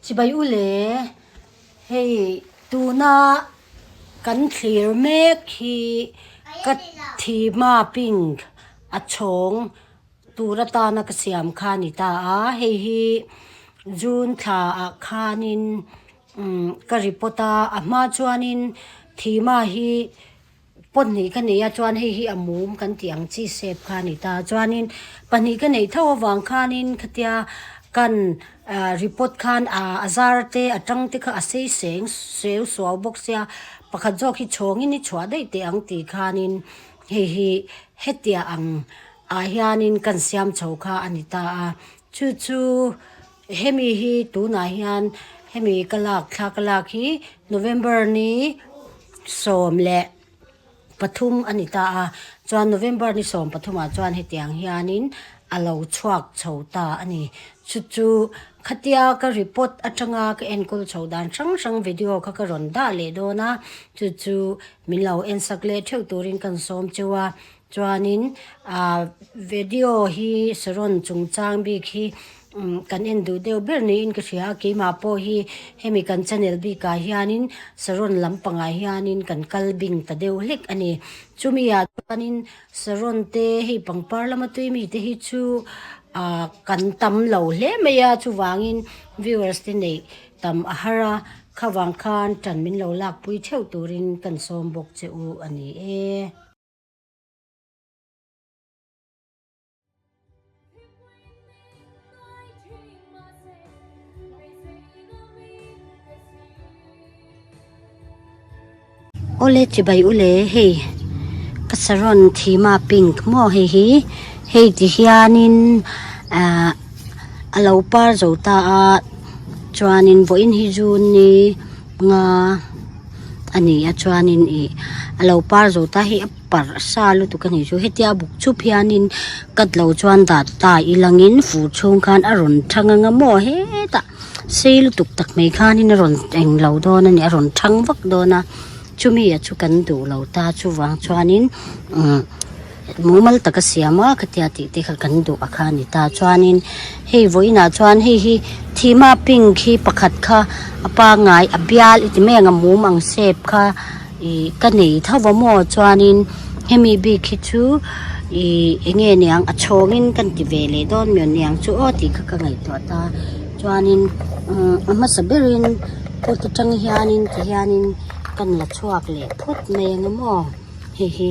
Chibai u le, hei tuna kan thlir mek hi ka thima pink a chhawng tur atana ka siam kha a ni ta a, hei hi June thla ah khanin umm ka report a, a hma chuanin thima hi. Pahnih ka nei a chuan hei hi a mum kan tih ang chi shape kha a ni ta chuanin pahnih ka neih tho avang khanin khatia kan ah report khan ah a zar te a tang te kha a sei seng seu suau bawk sia pakhat zawk hi chhawngin i chhuah daih teh ang tih khanin hei hi hetiang ang ah hianin kan siam chho kha a ni ta a chu chu. Hemi hi tunah hian hemi ka lak thla ka lak hi November ni 13 a ni ta a, chuan November ni 13 ah chuan hetiang hianin a lo chhuak chho ta a ni. Chu chu khatia ka report atanga ka enkawl chho dan hrang hrang video kha ka rawn dah leh dawn a, chu chu min lo ensak leh theuh turin kan sawm cheu a. Chuanin ah video hi saron chungchang bik hi kan en duh deuh ber niin ka hria a, keimah pawh hi hemi kan channel bikah hianin saron lampangah hianin kan kal bing ta deuh hlek a ni. Chumi ah chuanin saron te hei pangpar lama tui mi te hi chu ah kan tam lo hle mai a, chuvangin viewers te neih tam a har a, khavang khan tan min lo lakpui theuh turin kan sawm bawk che u a ni e. Awle chibai ule hei ka saron thima pink maw hei hi hei ti hianin ah a lo par zo ta a chuanin vawiin hi June ni nga. A ni a chuanin ih a lo par zo ta hi a parh sa lutuk a ni chu hetia buk chup hianin cut lo chuan dah ta ilangin fur chhung khan a rawn thang anga maw hetah sei lutuk tak mai khanin a rawn englo dawn a ni a rawn thang vak dawn a chumi ah chu kan duh lo ta chuvang chuanin umm. Mumal taka siam a khatia tih te kha kan duh a kha a ni ta chuanin hei vawiinah chuan hei hi thima pink hi pakhat kha a pangngai a bial i ti mai ang a mum ang shape kha ih ka nei tho va maw chuanin hemi bik hi chu ih eng nge niang a chhawngin kan ti ve leh dawn maw niang chu aw tih kha ka ngaihtuah ta chuanin umm a hmasa berin pot atang hianin ti hianin kan la chhuak leh phawt mai ang maw. Hei hi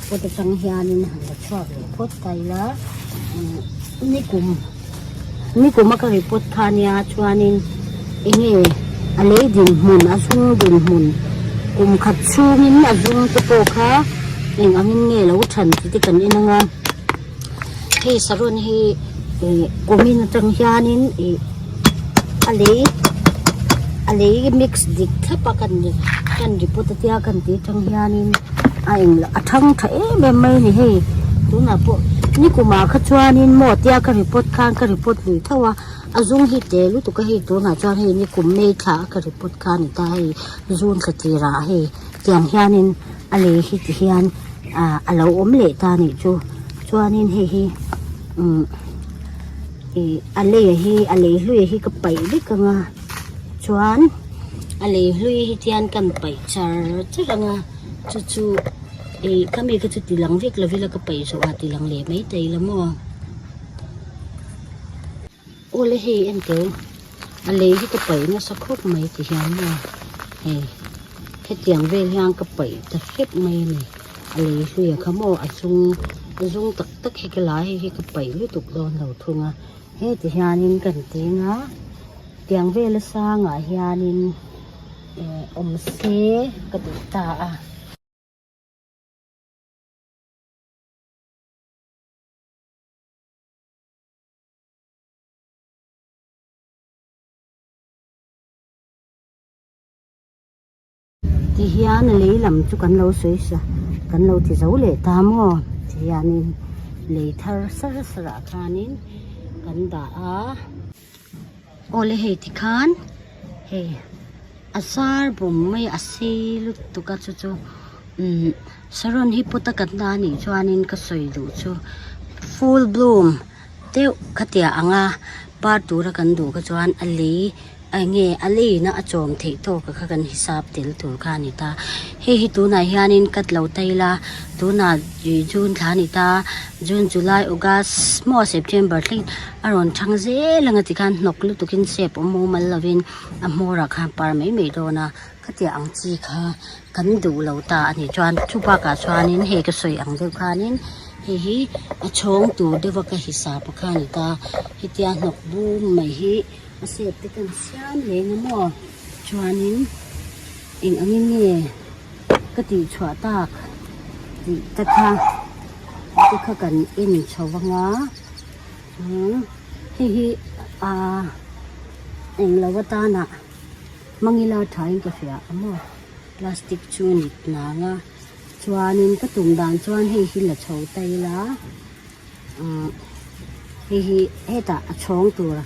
pot atang hianin han la chhuak leh phawt ta ila nikum nikum a ka report kha ania chuanin enge a lei dinhmun a zung dinhmun kum khat chhungin a zung te pawh kha eng angin nge lo than tih te kan en anga hei saron hi ih kumin atang hianin ih a lei a lei mix dik thlap a kan kan report a tia kan tih atang hianin a eng loh a thang tha em em mai a ni hei tunah pawh nikumah kha chuanin maw tia ka report khan ka report lui tho a a zung hi te lutuk a hei tunah chuan hei nikum May thla a ka report kha a ni ta hei June thla tirah hei tiang hianin a lei hi ti hian. Ah a lo awm leh ta anih chu chuanin hei hi umm ih a lei a hi a lei hlui a hi ka paih vek ang a chuan a lei hlui hi chian kan paih char char ang a chu chu ih khami kha chu ti lang vek lo ila ka paih zawh ah ti lang leh mai thei la maw. Awle hei en teh u a lei hi ka paih nasa khawp mai ti hian maw hei hetiang vel hian ka paih ta hrep mai a ni a lei hlui a kha maw a zung a zung tak tak hi ka la a hei hi ka paih lutuk dawn lo thung a heti hianin kan ting a tiang vela sangah hianin eh awm se ka duh ta a. Ti hian a lei lam chu kan lo sawi sa kan lo ti zo leh ta maw ti hianin lei thar sar sar ah khanin kan dah a awle hei tikhan hei a zar bawm mai a sei lutuk a chu chu umm saron hi pawt a kan dah anih chuanin ka sawi duh chu full bloom. Deuh khatiah anga par tura kan duh kha chuan a lei Eng nge a leina a chawm theih tawk a kha kan hisap tel tur kha a ni ta. Hei hi tunah hianin cut lo ta ila tunah ih June thla a ni ta June, July, August maw September thleng a rawn thang zel ang a tikhan hnawk lutukin shape awm mumal lovin a hmawrah khan par mai mai dawn a khatiang ang chi kha kan duh lo ta a nih chuan chu bakah chuanin hei ka sawi ang deuh khanin hei hi a chhawng tur deuh a ka hisap a kha a ni ta hetia hnawk bum mai hi. A sep te kan siam reng a maw chuanin eng angin nge ka tih chhuah tak tih te kha te kha kan en chho vang a hei hi ah eng lo atana hmangila thain ka hria a maw plastic chu a ni nang a chuanin ka tum dan chuan hei hi la chho ta ila. Ahh hei hi hetah a chhawng tur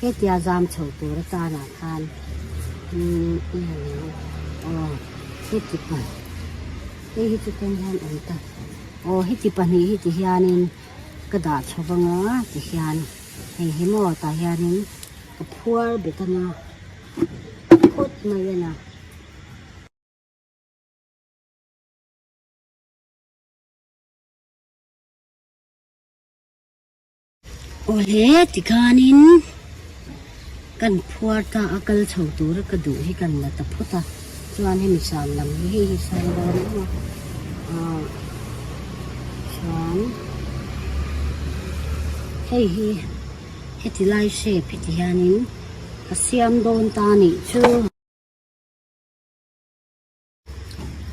hetia zam chho tur atanah khan umm aw heti pa hei hi chu kawng hian awm ta aw heti pahnih hi ti hianin ka dah chho vang a ti hian hei hi maw tah hianin ka phuar bet anga phawt mai a na. Awle tikhanin kan phuar ta a kal chho tura ka duh hi kan la ta phawt a chuan hemi san lam hi hei hi san dawn em a ah chuan hei hi heti lai shape hi ti hianin ka siam dawn ta a nih chu.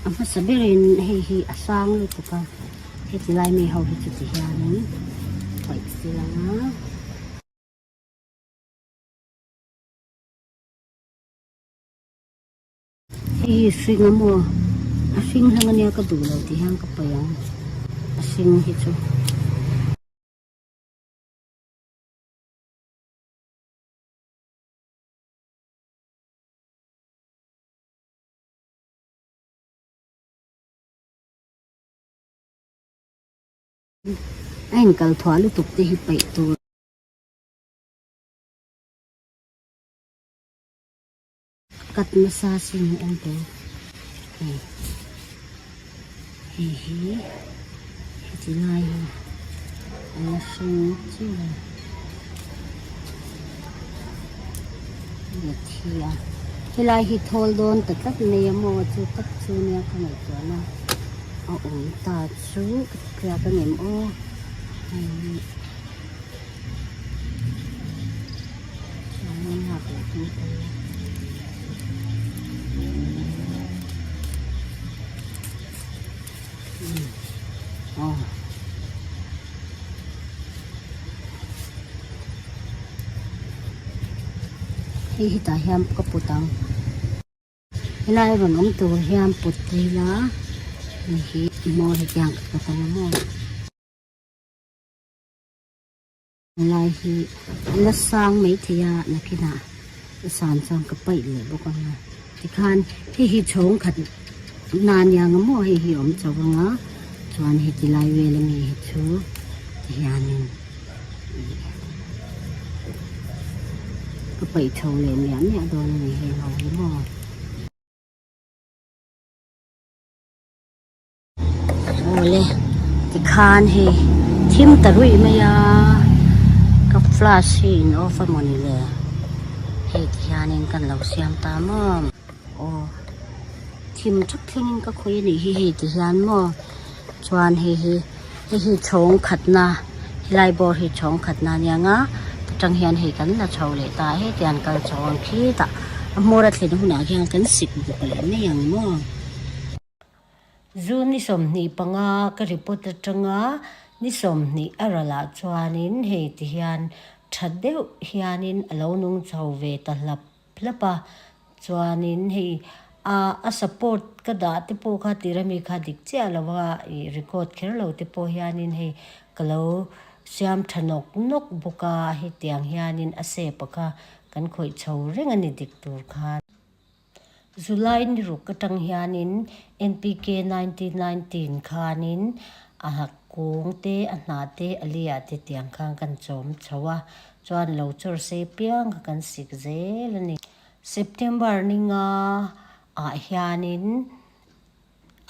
A hmasa berin hei hi a sang lutuk a heti lai mi ho hi chu ti hianin paih sil ang a. Hei hi hring a maw a hring hlang ania ka duh lo ti hian ka paih ang a hring hi chu. A inkal thuah lutuk te hi paih tur. Cut nasa sin awm tawh hei hei hi heti lai hi a la hring chiah a la thi a helai hi thawl dawn ta tlat mai a maw chu tak chu nia ka ngaihtuah na a awm ta chu ka tliak a ngem aw hei Aw. Hei hi tah hian ka put ang. Helai rawn awm tur hian put ila hei hi maw hetiang ka cut ang a maw. Helai hi a la sang maithei a nakinah a san chuan ka paih leh bawk ang a tikhan hei hi chhawng khat na aniang a maw hei hi a awm chauh ang a chuan heti lai vel ami hi chu tihianin ka paih chho leh miah miah dawn a ni heng ho hi maw. Awle tikhan hei thim ta ruih mai a ka flash hi in off a mawni le hei tihianin kan lo siam ta maw aw thim thap thlengin ka khawi a nih hi hei tihian maw chuan hei hi hei hi chhawng khatna helai bawr hi chhawng khatna a nia nga atang hian hei kan la chho leh ta hetiang kal chho ang khitah a hmawr a thlen hunah khian kan sik bawk leh mai ang maw. Zu ni 25 ka report atanga ni 20 a ralah chuanin hei ti hian tha deuh hianin a lo nung chho ve ta hlap hlap a, chuanin hei a a support ka dah te pawh kha tira mi kha dik chiah lo a ih record kher lo te pawh hianin hei ka lo siam tha nawk nawk bawk a, hetiang hianin a shape a kha kan khawih chho reng a ni dik tur khan. July ni ruk atang hianin NPK 1919 khanin a kung te, a hnah te, a liah te tiang khan kan chawm chho a. Chuan lo chawr sei piang kha kan sik zel a ni. September ninga ah hianin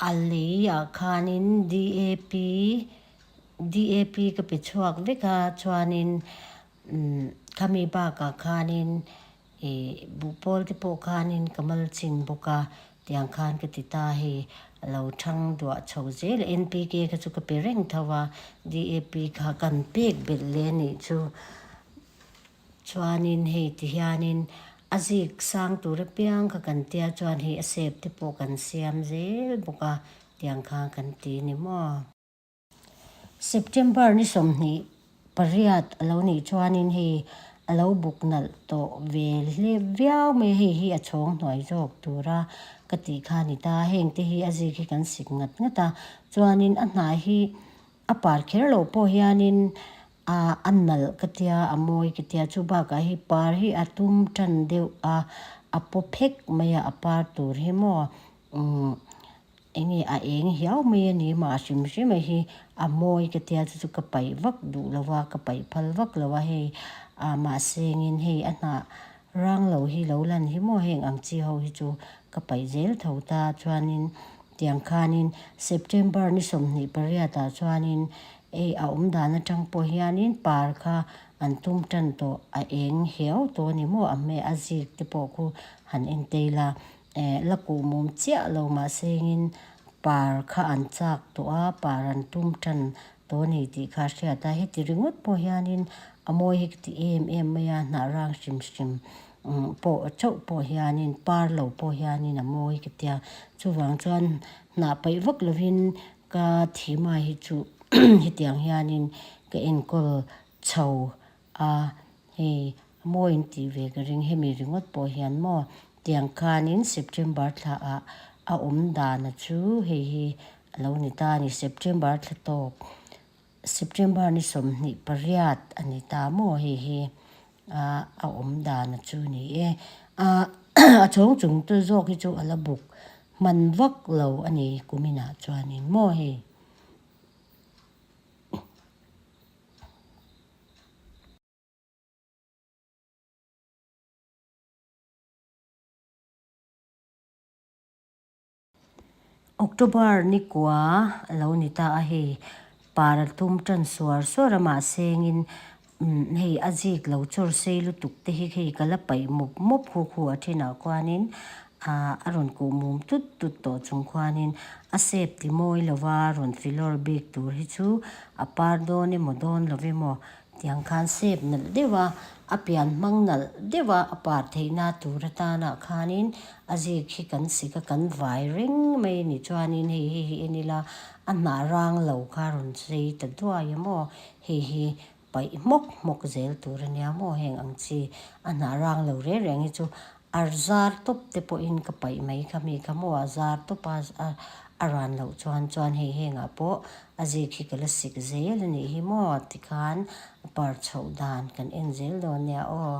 a lei ah khanin DAP DAP ka pe chhuak vek a chuanin umm khami bakah khanin Ih buhpawl te pawh khanin ka mal chin bawk a, tiang khan ka ti ta hei a lo thang duah chho zel a, NPK kha chu ka pe reng tho a, DAP kha kan pek belh leh a nih chu. Chuanin hei ti hianin a zik sang tur apiang kha kan tia chuan hei a sep te pawh kan siam zel bawk a, tiang khan kan ti ni maw. September ni 28 a lo nih chuanin hei a lo buk nalh tawh ve hle viau mai a, hei hi a chhawng hnuai zawk tura ka tih kha a ni ta. Heng te hi a zik hi kan sik ngat ngat a, chuanin a hnai hi a par kher loh pawh hianin a a nalh ka tia, a mawi ka tia, chu bakah hi par hi a tum tan deuh a, a paw phek mai a, a par tur hi maw umm. Eng nge a eng hiau mai a ni mah hrim hrim a hi a mawi ka tia chu chu ka paih vak duh lo va ka paih phal vak lo a hei ah mahse engin hei a hnah rang lo hi lo lan hi maw heng ang chi ho hi chu ka paih zel tho ta chuanin tiang khanin September ni 28 ah chuanin hei a awm dan atang pawh hianin par kha an tum tan tawh a eng hiau tawh a ni maw a hmeh a zik te pawh khu han entei la. Eh la kuh mum chiah lo mahse engin par kha an chak tawh a, par an tum tan tawh a ni tih kha a hriat a, heti ringawt pawh hianin a mawi hi ka ti em em mai a, hnah rang hrim hrim pawh chauh pawh hianin par lo pawh hianin a mawi ka tia, chuvang chuan hnah paih vak lovin ka thima hi chu hetiang hianin ka enkawl chho a, hei a mawi in tih ve ka ring hemi ringawt pawh hian maw tiang khanin September thla ah a awm dana chu hei hi a lo ni ta a ni September thla tawp September ni 28 a ni ta maw hei hi a a awm dana chu ni e a a chhawng chung te zawk hi chu a la buk hman vak lo a ni kuminah chuanin maw hei. October ni kua a lo ni ta a hei par a tum tan suar suar a mahse engin umm hei a zik lo chawr sei lutuk te hi hei ka la paih mawp mawp khu khu a thinah khuanin ah a rawn kuh mum tut tut tawh chung khuanin a sep ti mawi lova rawn filawr bik tur hi chu a par dawn emaw dawn lo emaw Tiang khan sep nalh deuh a, a pian hmang nalh deuh a, a par theihna tur atanah khanin a zik hi kan sik a, kan vai reng mai a ni. Chuanin hei hei hi en ila a hnah rang lo kha rawn chei ta duai a maw? Hei hi paih hmawk hmawk zel tur a nia maw? Heng ang chi a hnah rang lo reng reng hi chu A zar tawp te pawhin ka paih mai kha mi kha maw a zar tawp a a ran loh chuan chuan hei hengah pawh a zik hi ka la sik zel a nih hi maw tikhan a par chhoh dan kan en zel dawn nia aw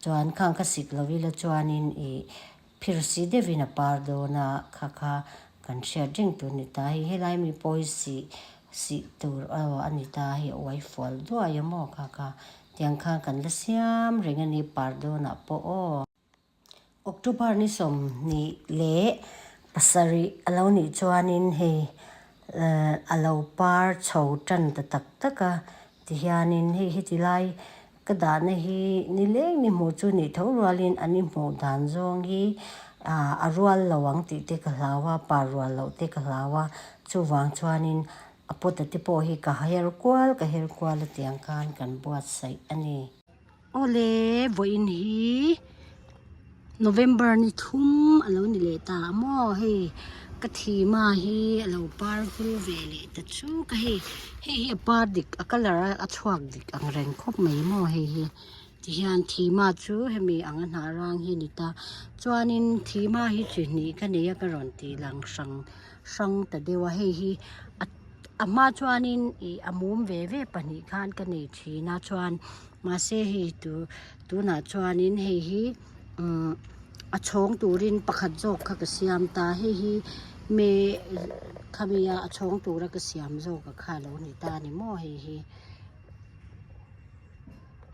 chuan khang ka sik lo ila chuanin ih phir si deuhin a par dawn a kha kha kan hriat reng tur a ni ta hei helai mi pawh hi sih sih tur aw a ni ta hei a uai fual duai a maw kha kha Tiang khan kan la siam reng a ni par dawnah pawh aw. October ni 27 a lo nih chuanin hei a lo par chho tan ta tak tak a tihianin hei heti lai ka dahna hi nileng ni hmuh chu nih tho rualin an inhmuh dan zawng hi a rual lo ang tih te ka hlau a par rual loh te ka hlau a chuvang chuanin A pawta te pawh hi ka her kual ka her kual a tiang khan kan buatsaih a ni. Awle vawiin hi November ni 3 a lo ni leh ta a maw hei ka thima hi a lo par vul ve leh ta chuk a hei hei hi a par dik a colour a chhuak dik ang reng khawp mai maw hei hi tihian thima chu hemi ang a hnah rang hi a ni ta chuanin thima hi chi hnih ka nei a ka rawn tih lang hrang. hrang ta deuh a hei hi a a hma chuanin ih a mum ve ve pahnih khan ka nei thin a chuan mahse hei tu tunah chuanin hei hi umm a chhawng turin pakhat zawk kha ka siam ta hei hi me khami a a chhawng tura ka siam zawk a kha a lo ni ta a ni maw hei hi.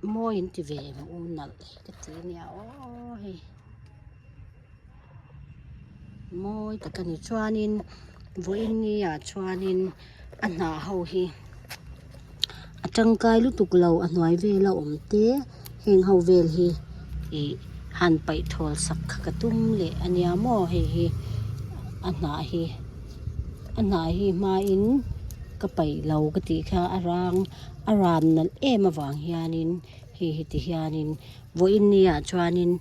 Mawi in ti ve em u nalh hi ka ti ania aw hei mawi tak a ni chuanin vawiin ni ah chuanin a hnah ho hi a tangkai lutuk lo a hnuai vela awm te heng ho vel hi ih han paih thawl sak kha ka tum leh ania maw hei hi a hnah hi a hnah hi hmain ka paih lo ka tih kha a rang. A ran nalh em avang hianin hei hi ti hianin vawiin ni ah chuanin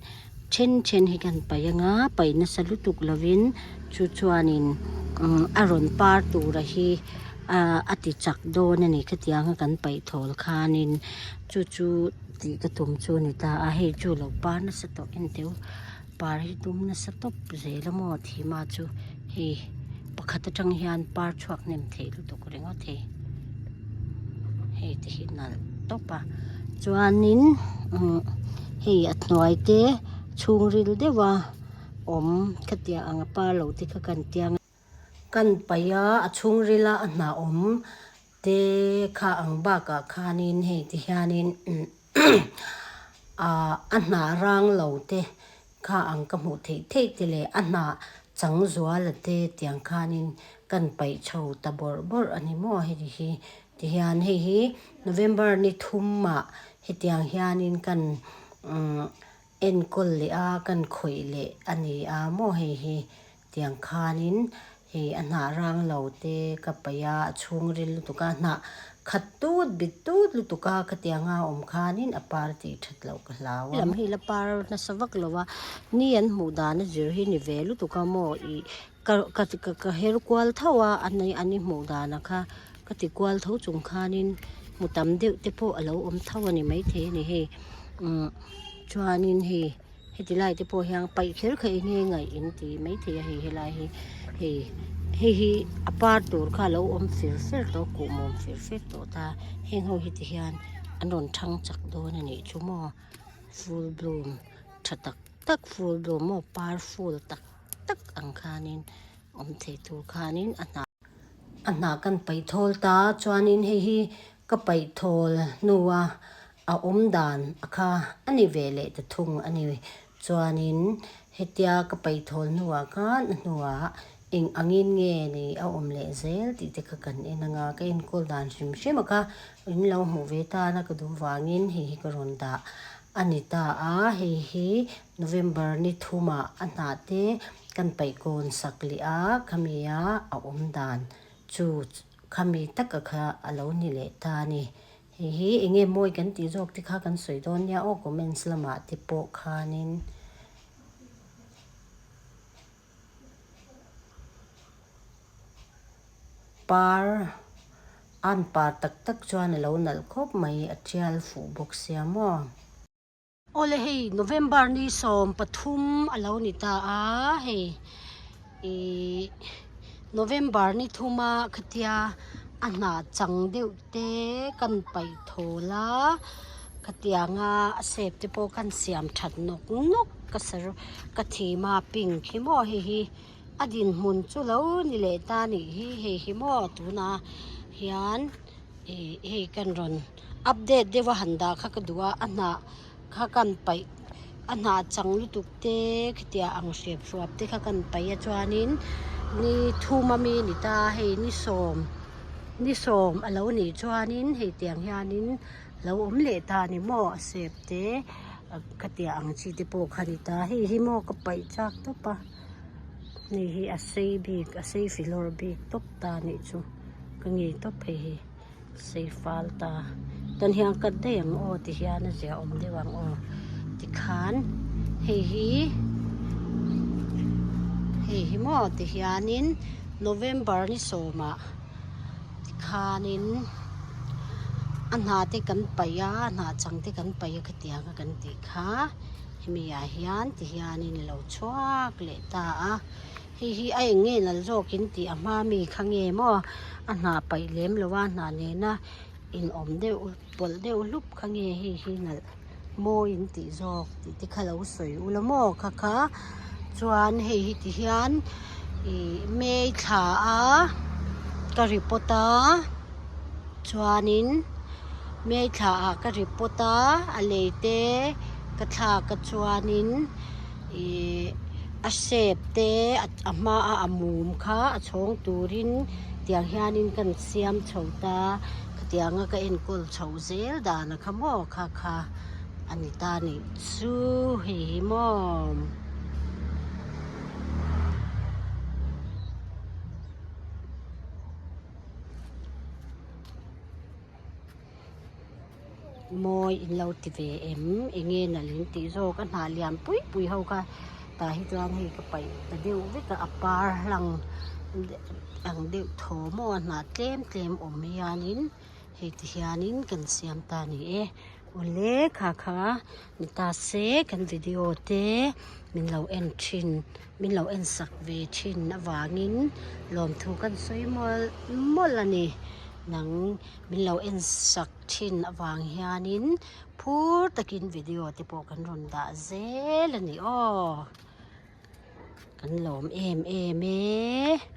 then then hi kan paih anga paih nasa lutuk lovin chu chuanin umm a rawn par tura hi ah a ti chak dawn a ni khatianga kan paih thawl khanin chu chu tih ka tum chu a ni ta a hei chu lo par nasa tawh en teh u par hi tum nasa tawp zel a maw thima chu hei pakhat atang hian par chhuak hnem thei lutuk ringawt hei hei te hi nalh tawp a chuanin umm hei a hnuai te chhungril deuh a awm khatiang ang a par lo te kha kan tiang a. Kan paih a, a chhungrila a hnah awm te kha ang bakah khanin hei ti hianin ah a hnah rang lo te kha ang ka hmuh theih theih te leh a hnah chang zuala te tiang khanin kan paih chho ta bawrh bawrh a ni maw heti hi tihian hei hi November ni thumah hetiang hianin kan umm enkawl leh a kan khawih leh a ni a maw hei hi tiang khanin hei a hnah rang lo te ka paih a a chhungril lutuk a hnah khat tut bit tut lutuk a khatianga awm khanin a par tih that loh ka hlau a. Lam hi la par nasa vak lo a ni an hmuh dan a zir hi ni ve lutuk a maw ih ka ka ka her kual tho a a ni an i hmuh dan a kha ka ti kual tho chung khanin hmu tam deuh te pawh a lo awm tho a ni maithei a ni hei umm chuanin hei. Heti lai te pawh hian paih kher kha eng nge ngaih in ti maithei a hei helai hi hei hei hi a par tur kha alo awm fir fer tawh kuhmawm fir fer tawh ta heng ho hi ti hian an rawn thang chak dawn a nih chu maw full bloom tha tak tak full bloom maw par full tak tak ang khanin awm thei tur khanin a hnah a hnah kan paih thawl ta chuanin hei hi ka paih thawl hnua A awm dan a kha a ni ve leh ta thung a ni. Chuanin hetia ka paithawl hnuah khan a hnuah eng angin nge ni a awm leh zel tih te kha kan en anga ka enkawl dan hrim hrim a kha in lo hmuh ve tan a ka duh vangin hei hi ka rawn dah a ni ta a. Hei hi November ni thumah a hnah te kan paihkawn sak leh a khami a a awm dan chu khami taka kha a lo ni leh ta a ni. Hei hi eng nge mawi kan tih zawk te kha kan sawi dawn nia aw comments lamah te pawh khanin. Par an par tak tak chuan a lo nalh khawp mai a tial fuh bawk sia maw. Awle hei November ni 13 a lo ni ta a hei ih November ni thuma khatia a hnah chang deuh te kan paih thawl a khatianga a shape te pawh kan siam that nawk nawk ka sar ka thim a pink hi maw hei hi a dinhmun chu lo ni leh ta a nih hi hei hi maw tunah hian. Ih hei kan rawn update deuh a han dah kha ka duh a a hnah kha kan paih a hnah chang lutuk te khitiang ang hrep hruap te kha kan paih a chuanin ni thum ami ni ta hei ni sawm ni sawm a lo nih chuanin hei tiang hianin lo awm leh ta a ni maw a sep te khatiang ang chi te pawh kha ni ta hei hi maw ka paih chak tawp a hei hi a sei bik a sei filawr bik tawp ta a nih chu. Ka ngei tawp phei hi sei fal ta tan hian cut daih ang aw ti hian a zia awm deuh ang aw tikhan hei hi hei hi maw ti hianin November ni sawmah tikhanin a hna te kan paih a a hnah chang te kan paih a khatiang a kan tih kha hemi ah hian ti hianin a lo chhuak leh ta a. Hei hi a eng nge nal zawk in tih a hma mi kha nge maw a hnah paih lem lo a hnah nena in awm deuh pawlh deuh hlup kha nge hei hi nalh mawi in tih zawk tih te kha lo sawi ula maw kha kha chuan hei hi ti hian ih May thla a ka report a chuanin. May thla ah ka repot a, a lei te ka thlak a chuanin ihh a shape te a hma a a mum kha a chhawng turin tiang hianin kan siam chho ta khatianga ka enkawl chhoh zel dan a kha maw kha kha a ni ta a nih chu hei hi maw. Mawi in lo ti ve em eng nge nalh in tih zawk a hnah lian pui pui ho kha tah hi chuan hei ka paih ta deuh vek a a par hlang ang deuh thaw maw a hnah tlem tlem awm hianin hei ti hianin kan siam ta a ni e awle kha kha ni ta se kan video te min lo en thin min lo en sak ve thin avangin lawmthu kan sawi mawlh mawlh a ni nang min lo en sak thin avang hianin phur takin video te pawh kan rawn dah zel a ni aw kan lawm em em e.